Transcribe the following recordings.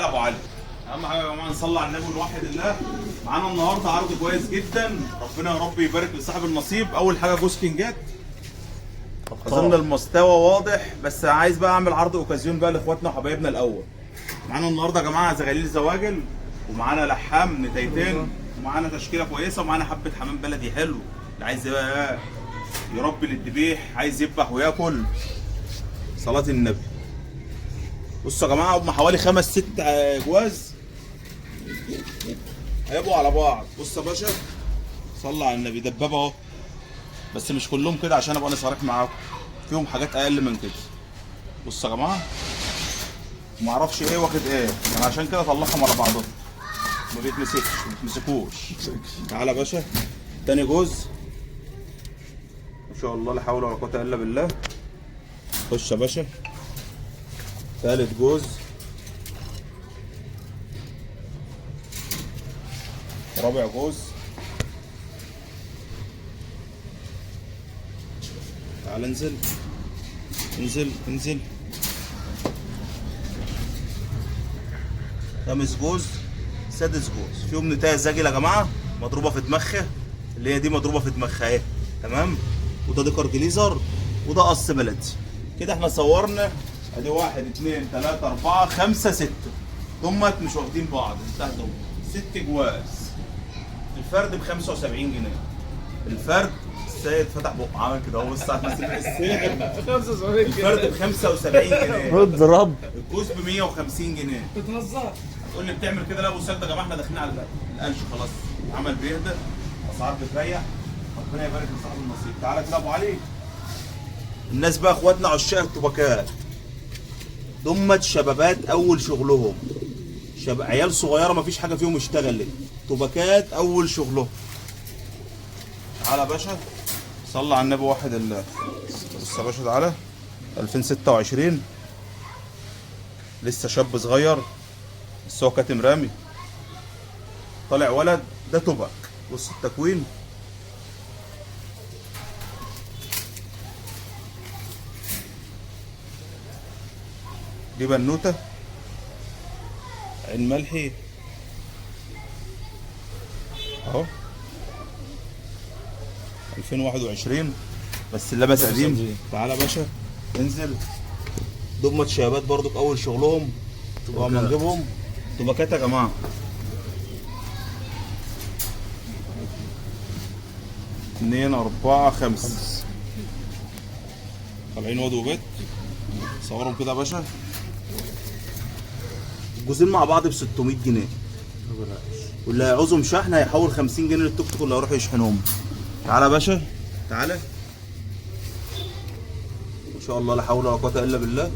تعالى ابو علي. اهم حاجة يا جماعة نصلي على النبي ونوحد الله. معانا النهارده عرض كويس جدا، ربنا يا رب يبارك لصاحب النصيب. اول حاجة جوز كينجات، اظن المستوى واضح، بس عايز بقى اعمل عرض اوكازيون بقى لاخواتنا وحبايبنا الاول. معانا النهارده يا جماعة زغاليل زواجل، ومعانا لحام نتايتين، ومعانا تشكيله كويسة، ومعانا حبه حمام بلدي حلو. اللي عايز بقى يربي للذبيح، عايز يذبح وياكل، صلاة النبي. بصوا يا جماعة، هم حوالي 5 6 جواز هيبقوا على بعض. بص يا باشا، صلى على النبي، دبابة اهو، بس مش كلهم كده عشان ابقى انا صريح معاكم، فيهم حاجات اقل من كده. بصوا يا جماعة، ما اعرفش ايه واخد ايه، انا عشان كده طلعهم على بعضهم، ما بيتمسكش، ما بيتمسكوش. تعالى يا باشا، تاني جوز ما شاء الله لا حول ولا قوة الا بالله. خش يا باشا، تالت جوز، رابع جوز. تعال انزل انزل انزل. خامس جوز، سادس جوز. فيهم نتاية زاجل يا جماعة، مضروبة في دماغها، اللي هي دي مضروبة في دماغها اهي، تمام. وده ديكر جليزر، وده قص بلدي. كده احنا صورنا ادي 1 2 3 4 5 6، دمت مش واخدين بعض، انتهى. 6 جواز، الفرد ب 75 جنيه. الفرد السيد فتح بقه عمل كده اهو، بص ساعة ما سمع السعر. 75 الفرد ب 75 جنيه، اضرب. الجوز ب 150 جنيه. بتهزر؟ تقول لي بتعمل كده؟ لا ابو سيد يا جماعة، احنا داخلين على القلش خلاص، عمل بيهدى، اسعار بتريح، ربنا يبارك لصاحب النصيب. تعالى كده يا ابو علي. الناس بقى اخواتنا عشاق الطبكات، دمت شبابات اول شغلهم، عيال صغيرة ما فيش حاجة فيهم اشتغلت، طبكات اول شغلهم. تعالى يا باشا، صلى على النبي واحد الله. بص يا باشا، تعالى 2026، لسه شاب صغير، بس هو كاتم رامي، طالع ولد، ده تبك. بص التكوين، دي بنوته عين ملحي اهو، 2021، بس اللبس قديم. تعالى يا باشا انزل. دمة شبابات برضو في اول شغلهم، تبقى ما نجيبهم تبكات يا جماعة. 2 4 5 طالعين واد وبيت. صورهم كده يا باشا. الجوزين مع بعض ب 600 جنيه، واللي هيعوزهم شحن هيحول 50 جنيه للتوك توك اللي هيروح يشحنهم. تعالى يا باشا، تعالى. ان شاء الله لا حول ولا قوة الا بالله.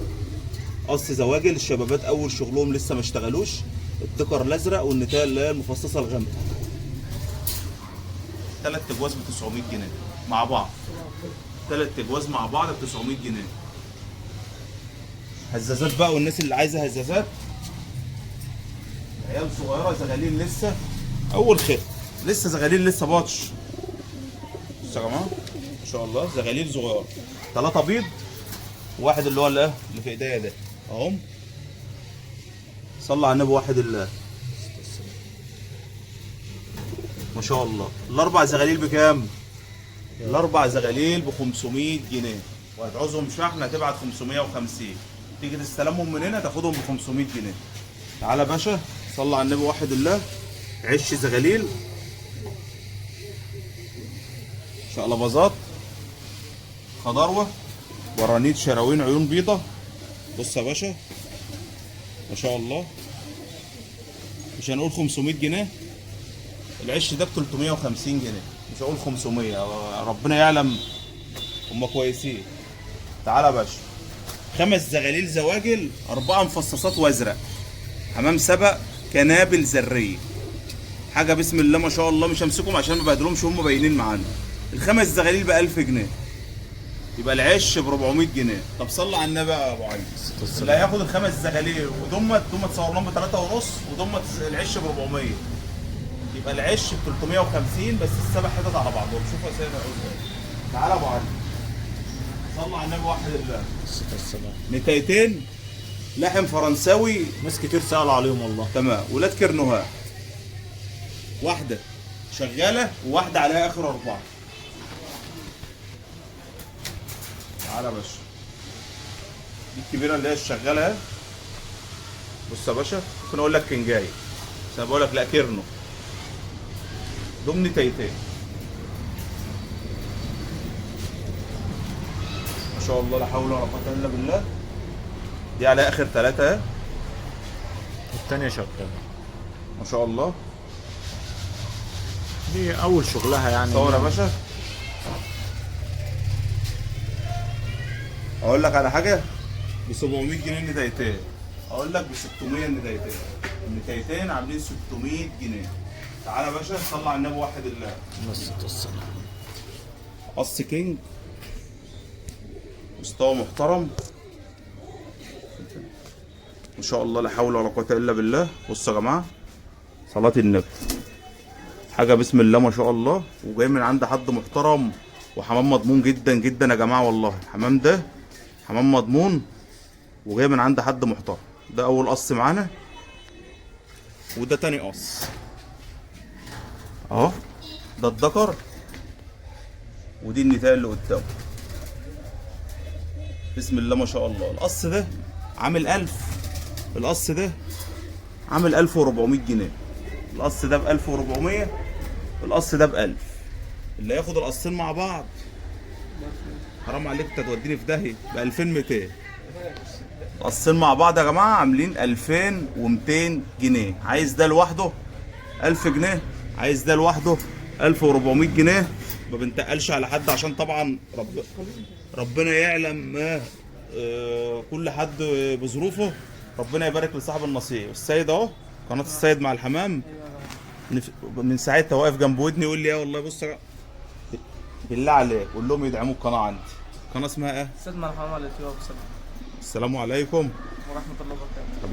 قص زواجل الشبابات اول شغلهم لسه ما اشتغلوش، الدكر الازرق والنتايه اللي هي المفصصه الغامقه. 3 اجواز ب 900 جنيه مع بعض، 3 اجواز مع بعض ب 900 جنيه. هزازات بقى، والناس اللي عايزه هزازات، عيال صغيرة زغاليل لسه اول خير، لسه زغاليل لسه باتش. بصوا يا جماعة ما شاء الله، زغاليل صغيرة، 3 بيض، واحد اللي هو اللي في ايديا ده اهم. صلى على النبي واحد الله. ما شاء الله. الاربع زغاليل بكام؟ الاربع زغاليل ب 500 جنيه، وهتعوزهم شحن هتبعت 550، تيجي تستلمهم من هنا تاخدهم ب 500 جنيه. تعالى يا باشا، صلى على النبي واحد الله. عش زغاليل، شقلباظات، خضروه، برانيت، شراوين، عيون بيضة. بص يا باشا ما شاء الله، مش هنقول 500 جنيه، العش ده ب 350 جنيه، مش هقول 500، ربنا يعلم هما كويسين. تعالى يا باشا، 5 زغاليل زواجل، 4 مفصصات وازرق، حمام سبق، كنابل ذرية، حاجة بسم الله ما شاء الله. مش همسكهم عشان ما بهدلهمش، هم باينين معانا. ال5 زغاليل ب 1000 جنيه، يبقى العش ب 400 جنيه. طب صلى على النبي يا ابو علي. اللي هياخد ال5 زغاليل ودمت دمت تصور لهم ب 3.5، ودمت العش ب 400، يبقى العش ب 350، بس ال7 حتت على بعضهم. شوفوا يا سيد العزبة. تعالى يا ابو علي، صلى على النبي واحد الله. نتايتين لحم فرنساوي. ناس كتير سألوا عليهم والله. تمام. ولاد كرنوهات، واحدة شغالة وواحدة عليها اخر 4. تعالى يا باشا، دي الكبيرة اللي هي الشغاله اهي. بص يا باشا، ممكن اقول لك كنجاي، بس انا بقول لك لا كيرنو. ضمن تيتين ما شاء الله، لا حول ولا قوة الا بالله. دي على اخر 3 اهي. الثانية شغالة ما شاء الله. دي اول شغلها يعني. صور يا باشا. اقول لك على حاجة، ب 700 جنيه النتايتين. اقول لك ب 600 النتايتين. النتايتين عاملين 600 جنيه. تعالى يا باشا، صلى على النبي واحد الله. الصلاة. قص كينج، مستوى محترم ما شاء الله، لا حول ولا قوة الا بالله. بصوا يا جماعة، صلاة النبي، حاجة بسم الله ما شاء الله، وجاي من عند حد محترم، وحمام مضمون جدا جدا يا جماعة والله. الحمام ده حمام مضمون وجاي من عند حد محترم. ده اول قص معانا، وده تاني قص اهو. ده الذكر ودي النتاية اللي قدامه. بسم الله ما شاء الله. القص ده عامل 1000، القص ده عامل 1400 جنيه. القص ده ب 1400، القص ده ب 1000. اللي هياخد القصين مع بعض، حرام عليك انت توديني في داهية، ب 2200. القصين مع بعض يا جماعة عاملين 2200 جنيه. عايز ده لوحده 1000 جنيه، عايز ده لوحده 1400 جنيه. ما بنتقلش على حد عشان طبعا ربنا يعلم ما كل حد بظروفه. ربنا يبارك لصاحب النصيب. السيد اهو، قناة السيد مع الحمام، من ساعتها واقف جنب ودني يقول لي يا والله بص بالله عليك قول لهم يدعموا القناة عندي. القناة اسمها ايه؟ السيد مع الحمام على اليوتيوب. السلام عليكم ورحمة الله وبركاته. حبيبي.